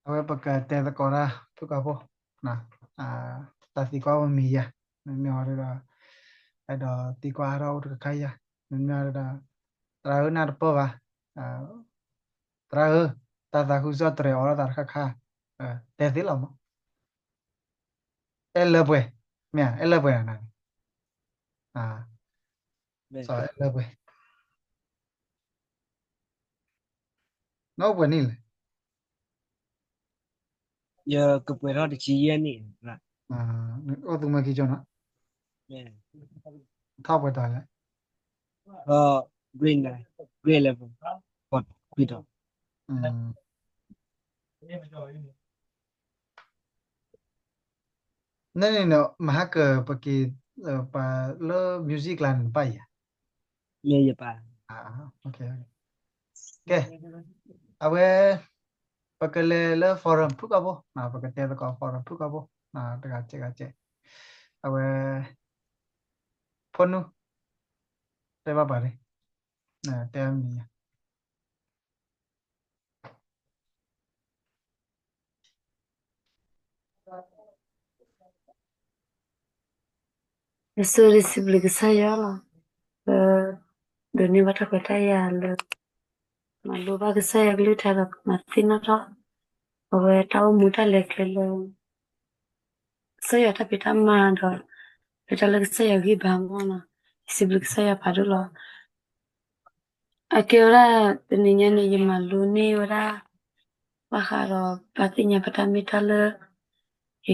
အဝဲပကတဲသကိးတၢ်ဖုၣ်ကိာ်ဖိ, တၢ်သံကွၢ်ဝဲမံၤယၤ, မ့မ့ၢ်ဝဲဒီး, အဲၣ်ဒိးသံကွၢ်အါထီၣ်အိၣ်တခါခါယၤ, မ့မ့ၢ်ဝဲဒီး, သရၣ်ဧၢ နၢ်တပၢၢ်ဘၣ်, သရၣ်ဧၢ, တၢ်သးခုကစီၣ်တြဲၤအီၤလိာ်သးတခါခါ, တဲသ့လီၤမး, အဲၣ်လၢပှဲၤ, မ့ၢ်ဧါ, အဲၣ်လၢပှဲၤနၤန့ၣ်, အဲၣ်လၢပှဲၤ နအိၣ်ပှဲၤနံၣ်လဲၣ်. ယကပှဲၤထီၣ်တဆံယဲၢ်နံၣ်, အိၣ်သူမွဲခံကၠိနီၤ, ထီၣ်ပှဲၤတၢ်လဲၣ်, grade level, grade level, ခွံထီၣ် န့ၣ်န့ၣ် မဟါကၢၤပက့ၤ ပှၤလၢ music ကျါန့ၣ် နပၢ်ယၤ, ကဲ, အဝဲ, ပကလဲၤလၢ forum ဖုၣ်ကိာ်ဖိ, ပကတဲသကိး forum ဖုၣ်ကိာ်ဖိ, တဂၤစဲးဂၤစဲး, အဝဲ, ဖိနူ, တဲဘၣ်ပှၤန့ၣ်, တဲမံၤယၤ ယဆိၣ်ဂ့ၤစံးဘျုးကစၢ်ယွၤလီၤ, လၢ, ဒိးန့ၢ်ဘၣ်တၢ်ခွဲးတၢ်ယာ်လၢ, မၤလိဘၣ်ကစၢ်ယွၤကလုၢ်ကထါဒီးမၤသ့ၣ်နီၣ်ထီၣ်, အဝဲတၢ်အိၣ်မူတၢ်လဲၤကျဲလၢ ကစၢ်ယွၤတၢ်ဖံးတၢ်မၤဒီး, လၢတၢ်လၢကစၢ်ယွၤဂံၢ်ဘါမီၢ်နီၤ, ယစံးဘျုးကစၢ်ယွၤဖးဒိၣ်လီၤ. အကဲဝဲဒၣ်, တနံၤညါန့ၣ် ယမၤလိန့ၢ်ဝဲဒၣ်, ဘၣ်ဃးဒီးဘၣ်သ့ၣ်ညါပတၢ်မ့ၢ်တၢ်လၢ, ယ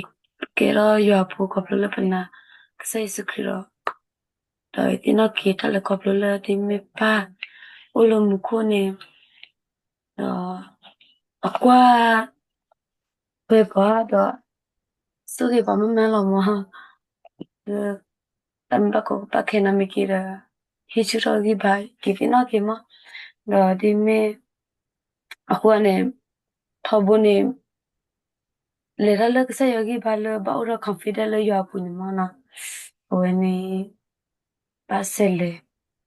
ကဲထီၣ်ယွၤအဖိခီဖျိလၢပနာ်, ကစၢ်ယ့ၣ်ၡူးခရံာ်ဒီး, ဒီးယသ့ၣ်နီၣ်က့ၤတၢ်လၢခီဖျိလၢဒ်မ့ၢ်ပၢ်, အိၣ်လၢမူခိၣ်န့ၣ်, ဒီး, အကွၢ် ပှဲၤပှၤဒီး, ဆိၣ်ဂ့ၤပှၤမ့ၢ်မ့ၢ်လီၤမး, လၢ, တၢ်မ့ၢ်ဘၣ်ကီဘၣ်ခဲနီတမံၤက့ၤဒီး, ဟံးဆူၣ်ထီၣ်ဂံၢ်ဘါ, က့ၤသ့ၣ်နီၣ်က့ၤမး, ဒီးဒ်မ့ၢ်, အဃိန့ၣ်, ထီဘိန့ၣ်, လဲၤတၢ်လၢကစၢ်ယွၤဂံၢ်ဘါလၢဘၣ်အိၣ်ဒီး confident လၢယွၤအပူၤန့ၣ်မးနီၤ, အဝဲန့ၣ် ဘၣ်ဆဲးလဲၤ,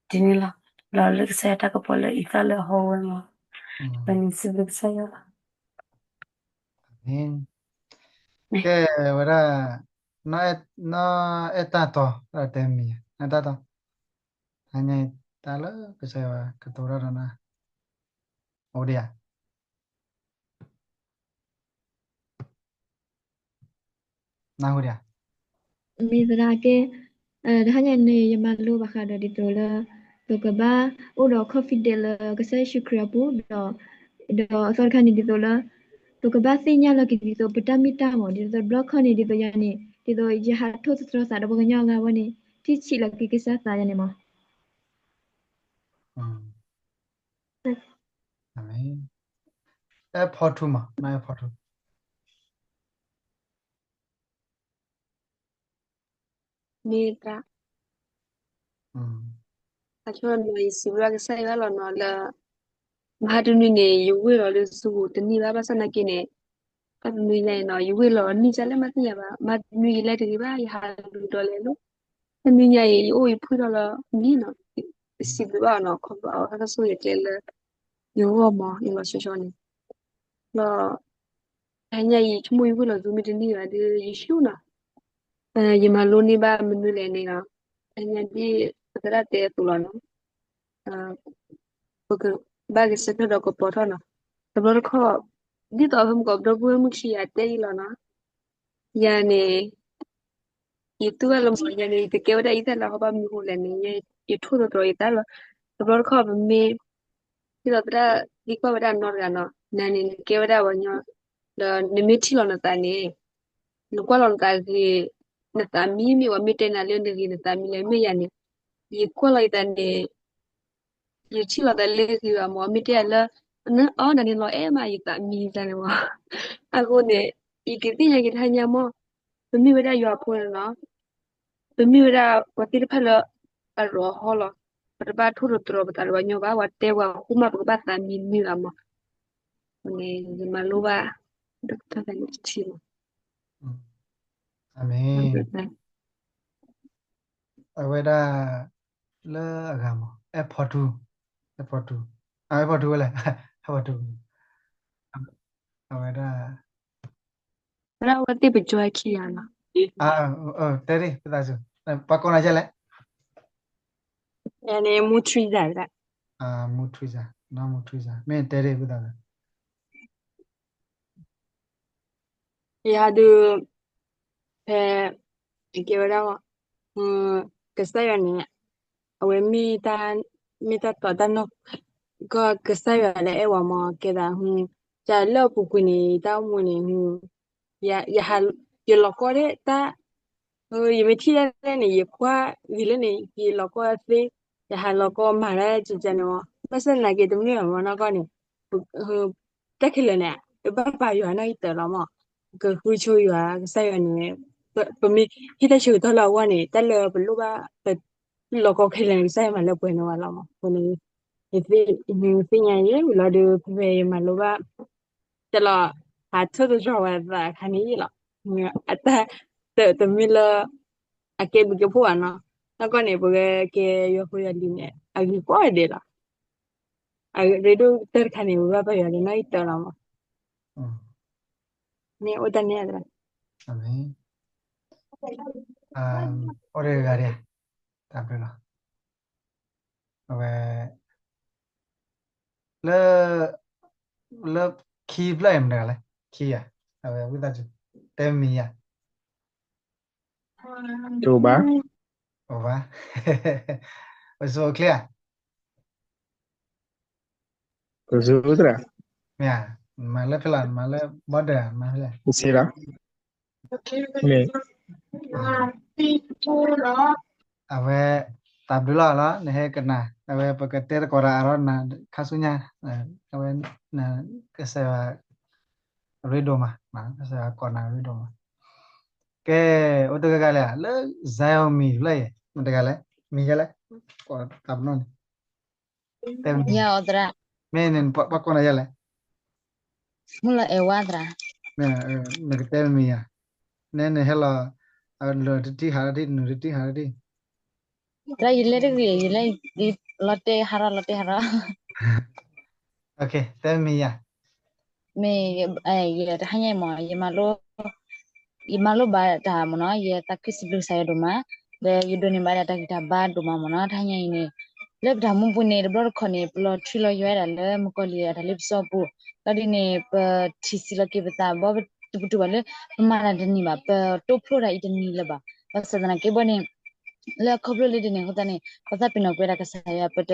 ဒ်န့ၣ်လီၤ, ဒီးလၢကစၢ်ယွၤတၢ်ကပီၤလၢအံသၣ်လၢအဟီဝဲမး, အဝဲန့ၣ်စံးဘျုးကစၢ်ယွၤလီၤ. ကဲဝဲဒၣ်, နီၢ်အဲၣ်တၢ်တီ, တဲမံၤ, နီၢ်အဲၣ်တၢ်တီ, တၢ်လၢကစၢ်ယွၤကတိၤတၢ်ဒီးနၤ, အိၣ်ဒံးဧါ နၢ်ဟူဒံးဧါ. မ့ၢ်သရၣ်ကဲ, တဟါညါန့ၣ် ယမၤလိဘၣ်ဃးဒီးဒ်သိးလၢ, ပကဘၣ်အိၣ်ဒီး confident လၢကစၢ်ယ့ၣ်ၡူးခရံာ်အပူၤ, ဒီး, ဒီးအသီတခါန့ၣ်ဒ်သိးလၢ, ပကဘၣ်သ့ၣ်ညါလီၤက့ၤဒ်သိးပတၢ်မ့ၢ်တၢ်မး, ဒ်သိးတဘျီခီန့ၣ် ဒ်သိးယၤန့ၣ် ဒ်သိးယဟးထိၣ်သတြီၤသးဒီးပှၤကညီအဂၤဝဲန့ၣ်, ထံၣ်ဆံးလီၤက့ၤကစၢ်သးယၤန့ၣ်မး. အၤမ့ၣ်. အဲၣ်ဖီထူမး, နီၢ်အဲၣ်ဖီထူ. မ့ၢ်တၢ်, အဆိန့ၣ် ယစံးဘျုးကစၢ်ယွၤလီၤနီၤလၢ, မဟါတနွံန့ၣ် ယဝ့ၢ်လီၤလၢ Zoom တန့ၢ်ဘၣ် ဘၣ်ဆၣ်သနာ်က့န့ၣ်, တၢ်တနွံညါအံၤနီၤ ယဝ့ၢ်လီၤန့ၢ်ကလဲၣ်မးသ့ၣ်ညါဘၣ်, မဟါတနွံယလဲၤတဂ့ၤဘၣ် ယဟးလူၤဒီးလဲၤလီၤ, တနွံညါအံၤ ယအိၣ်ယဖှံထီၣ်လီၤမ့ၢ်နီၤ, ယစံးဘျုးဘၣ်အီၤနီၤ ခီဖျိအဝဲတၢ်ဆိၣ်ဂ့ၤကျဲလၢ, ယဂီၢ်မး ယလီၤဆီဆီန့ၣ်, ဒီး တဟါညါအံၤ ဆိကမိၣ်ယဝ့ၢ်လီၤ Zoom မ့ၢ်တန့ၢ်ဘၣ်ဒီး ယဆူၣ်နီၤ, ယမၤလိန့ၢ်ဘၣ်မနုၤလဲၣ်န့ၣ်နီၤ, တဟါညါဒ်ပသရၣ်တဲအသိးလီၤနီၤ, ပကဘၣ်ဂဲၤဆၢထၢၣ်ဒီးကပီၤထီၣ်နီၤ, တဘျီတခီၣ်, ဒ်သိးဖဲမုၢ်ကီး ဒီပုၢ်ဝဲၢ်မုၣ်ခံဂၤတဲအံၤလီၤနီၤ, ယၤန့ၣ် ယတူၢ်ဘၣ်လၢမ့ၢ်ယၤန့ၣ် ယတကဲဝဲဒၣ်အံသၣ်လၢအဟီဘၣ်မနုၤဃိလဲၣ်န့ၣ် ယထိၣ်သတြီၤယသးလီၤ, တဘျီတခီၣ်ပမ့ၢ်, ဒ်သိးသရၣ်သံကွၢ်ဝဲဒၣ်နီတဂၤနီၤ နၤန့ၣ် နကဲဝဲဒၣ်ပှၤကညီ, ဒီးနမ့ၢ်ထံၣ်လီၤနသးန့ၣ်, နကွၢ်လီၤနသးဂ့ၤ, နသးမံမ့ၢ်ပှၤမ့ၢ်တဲနၤလၢနဂ့ၤနသးမံလဲၣ် မ့ၢ်ယၤန့ၣ်, ယကွၢ်လီၤယသးန့ၣ် ယထံၣ်လီၤသးလၢဂ့ၤဘၣ်မ့ၢ် မ့ၢ်တဲယၤလၢ, အီ နၤန့ၣ်လီၤအဲၣ်မးယသးမံတၢ်န့ၣ်မး, အဃိန့ၣ်, ယကသ့ၣ်ညါက့ၤတဟါညါမး, ပမ့ၢ်ဝဲဒၣ်ယွၤအဖိန့ၣ်လီၤ, ပမ့ၢ်ဝဲဒၣ်ပှၤသ့ၣ်တဖၣ်လၢ, အရီအဟီလီၤ, ပတဘၣ်ထိၣ်သတြီၤပသးဒီးပှၤကညီဘၣ် ပှၤတဲပှၤဃူမးပကဘၣ်သးမံမ့ၢ်ဘၣ်မး, န့ၣ်ယမၤလိဘၣ်, တၢ်သးန့ၣ်တထံၣ်မး, အၤမ့ၣ်. အဝဲဒၣ်, လၢအဂၤမး အဲၣ်ဖီထူ, အဲၣ်ဖီထူ, အဲၣ်ဖီထူဝဲလဲၣ်, အဲၣ်ဖီထူ, အဝဲဒၣ် ဝဲဒၣ်ဝဲသ့ၣ်ပကၠီခံဂၤလီၤ. တဲဒၣ် ပသးစူၤ, ပှၤကိးနၤဒ်လဲၣ်. န့ၣ် မူထရံစၤဒၣ်. မူထရံစၤ, နီၢ်မူထရံစၤ, မ့ၢ်တဲဒၣ်ပသးစူၤ. ယၤဒုး ဖဲ ကဲဝဲဒၣ် ကစၢ်ယွၤန့ၣ် အဝဲ မ့ၢ်တၢ်တီတၢ်နီၢ်ကီၢ် ကစၢ်ယွၤလၢအဲၣ်ဝဲမ့ၢ်ကဲသး လၢအပူၤကွံာ်န့ၣ် တၢ်အိၣ်မူန့ၣ် ယ ယလီၤကီဒၣ်တၢ် ယမ့ၢ်ထံၣ်ဒၣ်လဲၣ်န့ၣ် ယကွၢ်ဂ့ၤလၢန့ၣ် ယလီၤကီသ့, ယဟးလီၤကီမၤဒၣ်ကကန့ၣ်မ့ၢ် ဘၣ်ဆၣ်သနာ်က့ တမ့ၢ်ဘၣ်မ့ၢ်နီၢ်ကီၢ်န့ၣ် တၢ်ခဲလၢာ်န့ၣ် ပဘၣ်ပာ်ယွၤနီၢ်ဂံၢ်တၢၢ်လီၤမ့ၢ်, ကဃုဆိယွၤ ကစၢ်ယွၤန့ၣ် ပမ့ၢ်ဟ့ၣ်တၢ်ဆၢကတီၢ်လၢအဂီၢ်န့ၣ် တၢ်လၢပလိၣ်ဘၣ် ပလီၤကီခဲလၢာ်န့ၣ် ကစၢ်ယွၤမၤလၢပှဲၤန့ၢ်ဝဲလီၤမ့ၢ်. အဃိန့ၣ် ယသ့ၣ်ညါယဲဝံၤလီၤဒီး ဖဲဖဲယမၤလိဘၣ် တလီၤ ဟးထၢၣ်တတြီၤဝဲသးအခါန့ၣ်လီၤ. အတၢ်တမ့ၢ်လၢ အကဲဘျုးကဲဖှိၣ်ဘၣ်နီၤ, နီၢ်ကီၢ်န့ၣ် ပဝဲကဲယွၤဖိယွၤလံၤန့ၣ် အဂ့ၤကိးဂၤဒဲးလီၤ. အရ့ဒိၣ်တၢ်တခါန့ၣ် ပဘၣ်ပာ်ယွၤဒီးနီၢ်ဂံၢ်တၢၢ်လီၤမ့ၢ်. မ့ၢ်အိၣ်တၢ်န့ၣ် အိၣ်တဂၤဒဲး, တၢ်ဘျုးလီၤ. အဝဲ လၢ လၢခံဖျၢၣ်အံၤမတၤတဂၤလဲၣ်, ခံဂၤ, အဝဲဝံသးစူၤ တဲမံၤယၤ, တအိၣ်ဘၣ်, အိၣ်ဘၣ်, ပစိၤအိၣ်ချ့ဧါ, ပစိၤသရၣ်, မ့ၢ်ဧါ, မၤလၢဖဲလဲၣ်, မၤလၢ border မၤဖဲလဲၣ်, ပစ့လီၤ, မ့ၢ် အဝဲ တၢ်ဘျုးလီၤလီၤ နဟဲကနၣ် အဝဲပကတဲသကိးတၢ်အါထီၣ်နၤ ခါဆူညါ အဝဲ ကစၢ်ယွၤ အရ့ဒိၣ်မး ကစၢ်ယွၤကိးနၤအရ့ဒိၣ်မး ကဲ အိၣ်တဂၤဂၤလဲၣ် လၢ Xiaomi ဖျၢၣ်အံၤ မတၤတဂၤလဲၣ် မံၤယဲလဲၣ် ကိးတၢ်ပနီၣ်န့ၣ် တဲမံၤ ယၤအီၤသရၣ် မ့ၢ်န့ၣ် ပှၤကိးနၤယဲလဲၣ် မုၢ်လီၤအဲၣ်ဝါသရၣ် နကတဲမံၤယၤ နဲနဟဲလီၤ လၢတထံၣ်ဟးလီၤတထံၣ် နုာ်တထံၣ်ဟးလီၤတထံၣ် သရၣ် ယလဲၤတဂ့ၤ ယလဲၤ လီၤတဲာ်ဟးထီၣ်လီၤတဲာ်ဟးထီၣ် တဲမံၤယၤ မ့ၢ် ယတဟါညါအံၤမ့ၢ် ယမၤလိ ယမၤလိဘၣ်တၢ်မ့ၢ်နီၤ ယသးခုစံးဘျုးကစၢ်ယွၤဒိၣ်မး ဒီးယဒိးန့ၢ်ဘၣ်ဒၣ်တၢ်ဂံၢ်တၢ်ဘါဒိၣ်မးမ့ၢ်နီၤ တဟါညါအံၤန့ၣ် လၢပတၢ်မူပူၤန့ၣ် တဘျီတခီၣ်န့ၣ် ပလီၤထွံလီၤယွၤဝဲဒၣ်လၢမုၣ်ကီၤလံၢ်အတၢ်လ့ပစီအပူၤ လီၤဒ်န့ၣ် ပထံၣ်ဆံးလီၤက့ၤပသးဘီ ပတတူၢ်ဘၣ်လၢ ပမၤတၢ်တန့ၢ်ဘၣ် ပတိဖျိတၢ်အံၤတန့ၢ်လၢၤဘၣ် ဘၣ်ဆၣ်သနာ်က့ဘီန့ၣ် လၢအခီဖျိလၢဒ်န့ၣ်အဃိသတးန့ၣ် ပသးပ့ၤနီၣ်ကွံာ်ဝဲဒၣ်ကစၢ်ယွၤ ပတ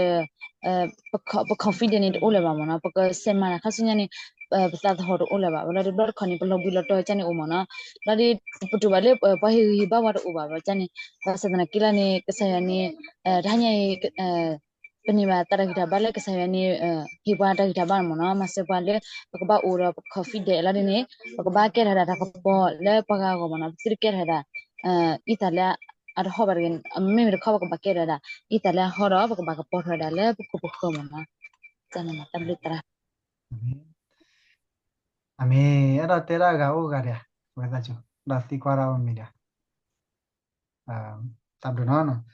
ပ confident န့ၣ်တအိၣ်လၢၤဘၣ်မ့ၢ်နီၤ ပကစဲးမၤတၢ်ခါဆူညါန့ၣ် ပသးသဟီၣ်တအိၣ်လၢၤဘၣ် ဝဲလီၤဒ်တဘျီတခီၣ်န့ၣ် ပလီၤဘှံးလီၤတီၤကန့ၣ်အိၣ်မ့ၢ်နီၤ လီၤဒ် ပတူၢ်ဘၣ်လၢ ပှၤဟ့ၣ်ဂံၢ်ဟ့ၣ်ဘါဝဲတအိၣ်ဘၣ်ဘၣ်ကန့ၣ် ဘၣ်ဆၣ်သနာ်က့လီၤန့ၣ် ကစၢ်ယွၤန့ၣ် တဟါညါအံၤ ပန့ၢ်ဘၣ်တၢ်ဂံၢ်တၢ်ဘါလၢကစၢ်ယွၤန့ၣ် ဟ့ၣ်ပှၤတၢ်ဂံၢ်တၢ်ဘါန့ၣ်မ့ၢ်နီၤ မၤစၢၤပှၤလၢ ပကဘၣ်အိၣ်ဒီးပ confident လီၤဒ်န့ၣ် ပကဘၣ်ကဲထီၣ်ဒၣ်တၢ်ကပီၤလၢပှၤဂၤအဂီၢ်မ့ၢ်နီၤ ပသုတကဲထီၣ်ဒၣ် အံသၣ်လၢအတဟီၣ်ဘၣ်တဂ့ၤ မ့မ့ၢ်တခီပကဘၣ်ကဲထီၣ်ဒၣ် အံသၣ်လၢအဟီဒီး ပကဘၣ်ကပီၤထီၣ်ဒၣ်လၢပခိၣ်ပဃၢၤမ့ၢ်နီၤ တၢ်ဘျုးသရၣ် အမ့ၢ် အဲၣ်ဒိးတဲဒၣ်ဂၤအိၣ်ဂၤဒံး ဝဲသးစူၤ ဒီးသံကွၢ်ဒၣ်အိၣ်မံၤဒံး တၢ်ဘျုးနီၤ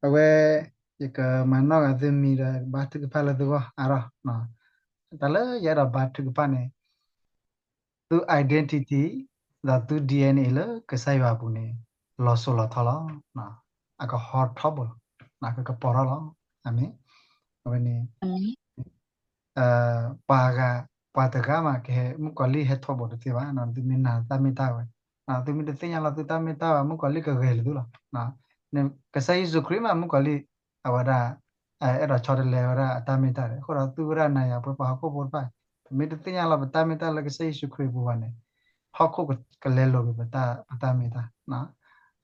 အဝဲ ယကမၤနီၣ်ဂၤသုမံၤဒီး ဘါထုကဖၣ်လၢသုဂီၢ်အါထီၣ် တၢ်လၢယအဲၣ်ဒိးဘါထုကဖၣ်န့ၣ် သု identity ဒီးသု DNA လၢကစၢ်ယွၤအပူၤန့ၣ် လီၤစိၤလီၤထီလီၤ အကဟီထီဘိလီၤ အကကပီၤထီၣ်လီၤ အမ့ၢ် အဝဲန့ၣ် ပှၤဂၤ ပှၤတဂၤမး ကဟဲမုၣ်ကီၤလံၢ်ဟဲထီဘိတသ့ဘၣ် သုမ့ၢ်နာ်သုတၢ်မ့ၢ်တၢ်ဝဲ သုမ့ၢ်တသ့ၣ်ညါလီၤသုတၢ်မ့ၢ်တၢ်ဝဲ မုၣ်ကီၤလံၢ်ကဂဲၤလၢသုလီၤ ကစၢ်ယ့ၣ်ၡူးခရံာ်မး မုၣ်ကီၤလံၢ် အဝဲဒၣ် အဲၣ်ဒိးဆီတလဲဝဲဒၣ်အတၢ်မ့ၢ်တၢ်ဒီး အဃိဒီးသုဝဲဒၣ်နၤယၤပှၤဟီၣ်ခိၣ်ဖိတဖၣ် ပမ့ၢ်တသ့ၣ်ညါလီၤပတၢ်မ့ၢ်တၢ်လၢကစၢ်ယ့ၣ်ၡူးခရံာ်အပူၤဘၣ်န့ၣ် ဟီၣ်ခိၣ်ကလဲလိာ်က့ၤပတၢ်မ့ၢ်တၢ်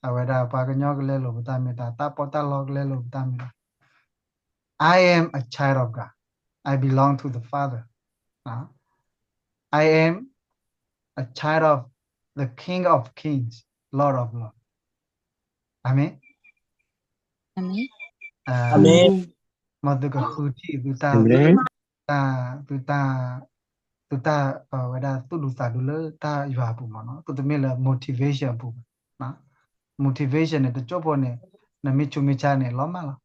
အဝဲဒၣ်ပှၤကညီကလဲလိာ်ပတၢ်မ့ၢ်တၢ် တၢ်ပီးတၢ်လီကလဲလိာ်ပတၢ်မ့ၢ်တၢ် I am a child of God. I belong to the Father. I am a child of the King of Kings, Lord of Lords. အမ့ၢ် မ်သုကဃုထံၣ်သုတၢ် သုတၢ် သုတၢ် ဝဲဒၣ်သူၣ်ဒူသးဒူလၢတၢ်ယွၤအပူၤမ့ၢ်နီၤ သုတမ့ၢ်လၢ motivation အပူၤဘၣ် motivation န့ၣ် တကၠိဖိန့ၣ် နမ့ၢ်ဆူးမ့ၢ်ဆါန့ၣ် လီၤမၢ်လီၤ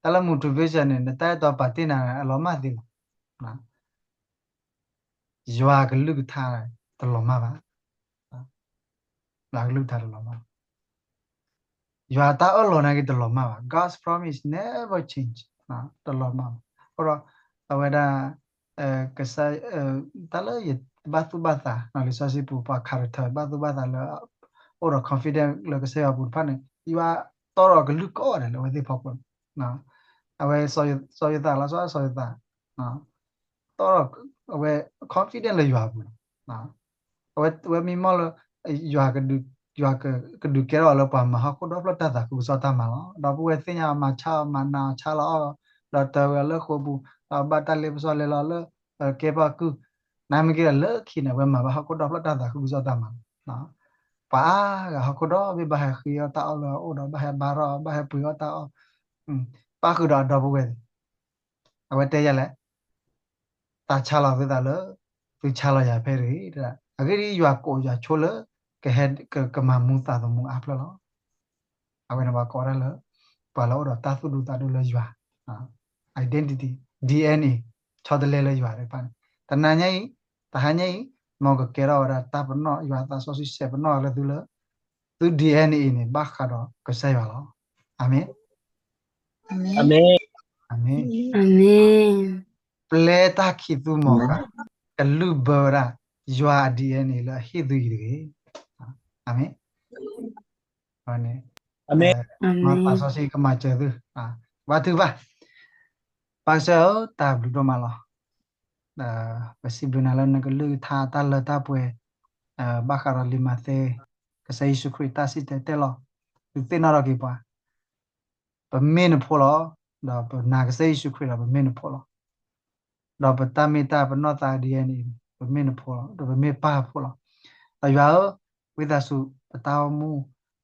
တၢ်လၢ motivation န့ၣ် နတၢ်အဲၣ်တီပာ်တ့ၢ်နၤ အလီၤမၢ်သ့လီၤ ယွၤကလုၢ်ကထါတလီၤမၢ်ဘၣ်. ယွၤကလုၢ်ကထါတလီၤမၢ်ဘၣ်. ယွၤတၢ်အၢၣ်လီၤနာ်က့တလီၤမၢ်ဘၣ်. God's promise never change. တလီၤမၢ်ဘၣ်. အဃိဒီး အဝဲဒၣ် ကစၢ် တၢ်လၢယဘၣ်သူၣ်ဘၣ်သး လံာ်စီဆှံပူၤ ပှၤ character ဘၣ်သူၣ်ဘၣ်သးလၢ အိၣ်ဒီး confident လၢကစၢ်ယွၤပူၤတဖၣ်န့ၣ် ယွၤတီၣ်ထီၣ်ကလုၢ်ကိးဂၤဒဲးလၢအဝဲသ့ၣ်ဖီခိၣ်န့ၣ် အဝဲစီၤယိၤသးလီၤဆီ စီၤယိၤသး တီၣ်ထီၣ် အဝဲ confident လၢယွၤအပူၤန့ၣ် အဝဲ အဝဲမံမီၢ်လၢ ယွၤ ယွၤကဒုးကဲထီၣ်အီၤလၢပှၤမၤဟီၣ်ခိၣ်ဒီဖျၢၣ်တၢ်သးခုကစီၣ်တၢ်မၤလီၤ. ဒီပုၢ်ဝဲၢ်သ့ၣ်ညါအီၤ မၤဆါအီၤ မၤနးအီၤ ဆါလီၤအီၤ ဒီးတၢ်ဝဲလၢဃိာ်ပူၤ ဒီးဘၣ်တၢ်လ့ပစီလဲၤလီၤလၢ ကဲပီကုၢ် နမ့ၢ်က့ဒီးလၢခံန့ၣ် အဝဲမၤဘၣ်ဟီၣ်ခိၣ်ဒီဖျၢၣ်တၢ်သးခုကစီၣ်တၢ်မၤလီၤ. ပှၤအါဂၤဟီၣ်ခိၣ်ဒီဘ့ၣ် ဘၣ်ဟဲဃ့အီၣ်တၢ်အီၣ်လၢအအိၣ်ဒီး ဘၣ်ဟဲဘါထီၣ်အီၤ ဘၣ်ဟဲပှ့ၤအီၣ်တၢ်အီၣ် ပၣ်ဃုာ်ဒီးအဒီပုၢ်ဝဲၢ်သ့ၣ် အဝဲတဲယၤလဲၣ် သးဆါလီၤသုသးလၢ သုဆါလီၤယၤဖဲတဂ့ၤ. အဂ့ၢ်ဒ်အံၤ ယွၤကိးယွၤဆိလၢ ကဟဲ ကမၤမူသးသမူအါဖျၢၣ်လီၤ. အဝဲန့ၣ်ပှၤကိးဒၣ်လၢ ပှၤလၢအိၣ်ဒီးတၢ်သူၣ်ဒူသးဒူလၢယွၤ identity, DNA ဆီတလဲလၢယွၤတဖၣ်န့ၣ် တနၤညါအံၤ တဟါညါအံၤ မ်ကကဲထီၣ်ဝဲဒၣ်တၢ်ပနီၣ် ယွၤသးစီဆှံစဲးပနီၣ်လၢသုလၢ သု DNA န့ၣ် ဘၣ်ဃးဒီးကစၢ်ယွၤလီၤ. အၤမ့ၣ်. အၤမ့ၣ်. ပျဲတၢ်ခံးသူမီၤဃာ် ကလုၢ်ဘၢဝဲဒၣ် ယွၤအ DNA လၢအဟ့ၣ်သုအံၤတဂ့ၤ. အၤမ့ၣ်. အၤမ့ၣ်. မ်သးစီဆှံကမၤစၢၤသု ဘါထုကဖၣ်. ပၢ်ကစၢ်ဧၢ တၢ်ဘျုးဒိၣ်မးလီၤ. ပစံးဘျုးနၤလၢနကလုၢ်ကထါတၢ်လၢတၢ်ပှဲၤ ဘၣ်ဃးဒီးလံာ်မးသဲ ကစၢ်ယ့ၣ်ၡူးခရံာ်တၢ်စံၣ်တဲၤတဲလီၤ သုသ့ၣ်နီၣ်ထီၣ်က့ၤပှၤ ပမ့ၢ်နဖိလီၤ. ဒီးပနာ်ကစၢ်ယ့ၣ်ၡူးခရံာ်ဒီးပမ့ၢ်နဖိလီၤ. ဒီးပတၢ်မ့ၢ်တၢ်ပနီၣ်သးဒ်အံၤန့ၣ် ပမ့ၢ်နဖိလီၤ ဒီးပမ့ၢ်ပၢ်အဖိလီၤ. ဒီးယွၤဧၢ, ဝံသးစူၤ ပတၢ်အိၣ်မူ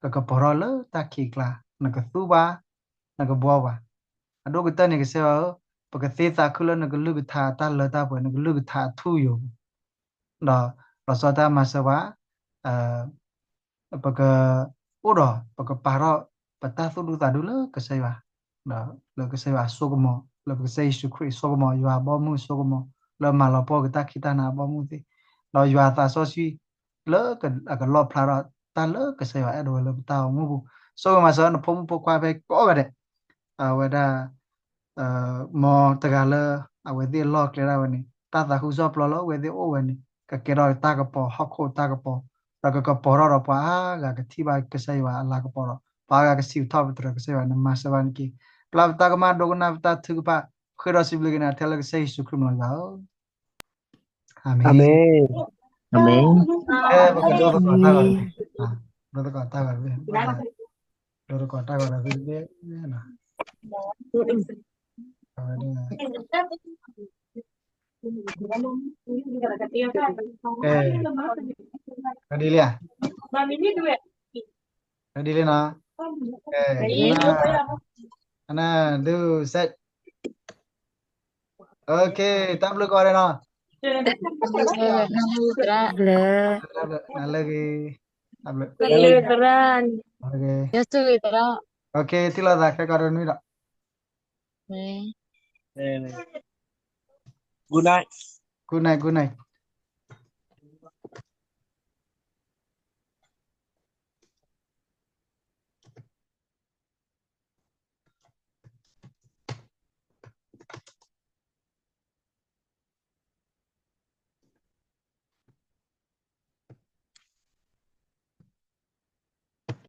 ကကပီၤထီၣ်လၢတၢ်ခံးကျါ, နကသူပှၤ, နကဘှီပှၤ. အဒိၣ်ကတၢၢ်န့ၣ် ကစၢ်ယွၤဧၢ, ပကသ့သးခုလၢနကလုၢ်ကထါတၢ်လၢတၢ်ပှဲၤ, နကလုၢ်ကထါအထူအယိာ်ပူၤ ဒီးလီၤဆီတၢ်မၤစၢၤပှၤ, ပကအိၣ်ဒီး ပကပာ်ထီၣ်ပတၢ်သူၣ်ဒူသးဒူလၢကစၢ်ယွၤ, ဒီးလၢကစၢ်ယွၤအစိကမီၤ, လၢပကစၢ်ယ့ၣ်ၡူးခရံာ်အစိကမီၤ, ယွၤအဘီအမုၢ်အစိကမီၤ, လၢမၤလီၤပှီၢ်က့ၤတၢ်ခံးတၢ်နၤအဘီအမုၢ်သ့ၣ်, ဒီးယွၤအသးစီဆှံ လၢအကလီၣ်ဖျါထီၣ်တၢ်လၢကစၢ်ယွၤအဲၣ်ဒိးဝဲလၢပတၢ်အိၣ်မူပူၤ, စိကမီၤစၢၤနဖိမုၣ်ဖိခွါဖဲကိးဂၤဒဲး, အဝဲဒၣ် မ်တဂၤလၢ အဝဲသ့ၣ်အလီၢ်အကျဲဒၣ်ဝဲန့ၣ် တၢ်သးခုကစီၣ်ပျီလၢအဝဲသ့ၣ်အိၣ်ဝဲန့ၣ် ကကဲထီၣ်တၢ်ကပီၤ ဟီၣ်ခိၣ်တၢ်ကပီၤ, ဒီးကကပီၤထီၣ်ဒီးပှၤအါဂၤကထံၣ်ဘၣ်ကစၢ်ယွၤအလၤကပီၤဒီး ပှၤအါဂၤကစံးထီၣ်ပတြၢၤကစၢ်ယွၤ, နမၤစၢၤဘၣ်န့ၣ်က့ၤ, ပျၢ်ပတၢ်ကမၣ်ဒိကနၣ်ပတၢ်ထုကဖၣ်, ဃ့ဒီးစံးဘျုးက့ၤနၤထဲလၢကစၢ်ယ့ၣ်ၡူးခရံာ်မံၤလီၤယွၤဧၢ. အၤမ့ၣ်. အၤမ့ၣ်. ပကဒိသကိးတၢ်ဂီၤတဘ့ၣ်, ဒိသကိးတၢ်ဂီၤတဘ့ၣ်, ဒိသကိးတၢ်ဂီၤဒီးသုတဘ့ၣ်, အဝဲဒၣ် ကဲ, ready လံဧါ, ready လံနီၤ, ကဲ, အနၢ်ဒုစဲး OK, တၢ်ဘျုးကိးဂၤဒဲးနီၤ, နၤလၢဂ့ၤ, တၢ်ဘျုး, OK, ထံၣ်လိာ်သးခဲကိးဂၤဒဲးနီၤ, good night, good night, good night.